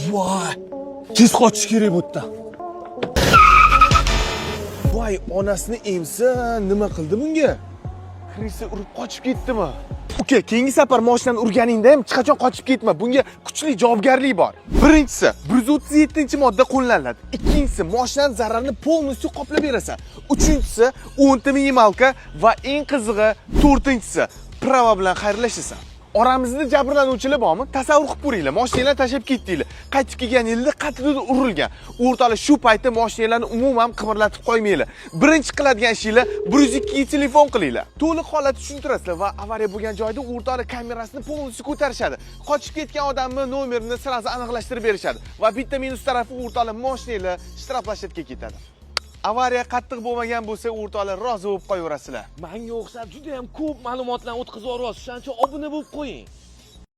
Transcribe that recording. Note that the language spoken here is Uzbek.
Voy, tez qochish kerak bu yerdan. Voy, onasini emsin, nima qildi bunga? Крыса urib qochib ketdimi? Uka, keyingi safar mashinani urganingda ham hech qachon qochib ketma. Bunga kuchli javobgarlik bor. Birinchisi, 137-modda qo'llaniladi. Ikkinchisi, mashinani zararini полностью qoplab berasan. Uchinchisi, 10 ta минималка va eng qizig'i, to'rtinchisi, права bilan xayrlashasan. Oramizda jabrlanuvchilar bormi? Tasavvur qilib ko'ringlar, mashinanglarni tashlab ketdinglar. Qaytib kelganingizda qattiq urilgan. O'rtoqlar, shu paytda mashinanglarni umuman qimirlatib qo'ymanglar. Birinchi qiladigan ishinglar, 102 ga telefon qilinglar. To'liq holatni tushuntirasizlar va avariya bo'lgan joyda o'rtoqlar kamerasini полностью ko'tarishadi. Qochib ketgan odamni nomerini сразу aniqlashtirib berishadi. Va bitta minus tarafi, o'rtoqlar, mashinanglar штрафплощадка ga ketadi. Avariya qattiq bo'lmagan bo'lsa, o'rtoqlar, rozi bo'lib qo'yaverasizlar. Manga o'xshab juda ham ko'p ma'lumotlarni o'tkazib yuboryapsiz. Shuning uchun obuna bo'lib qo'ying.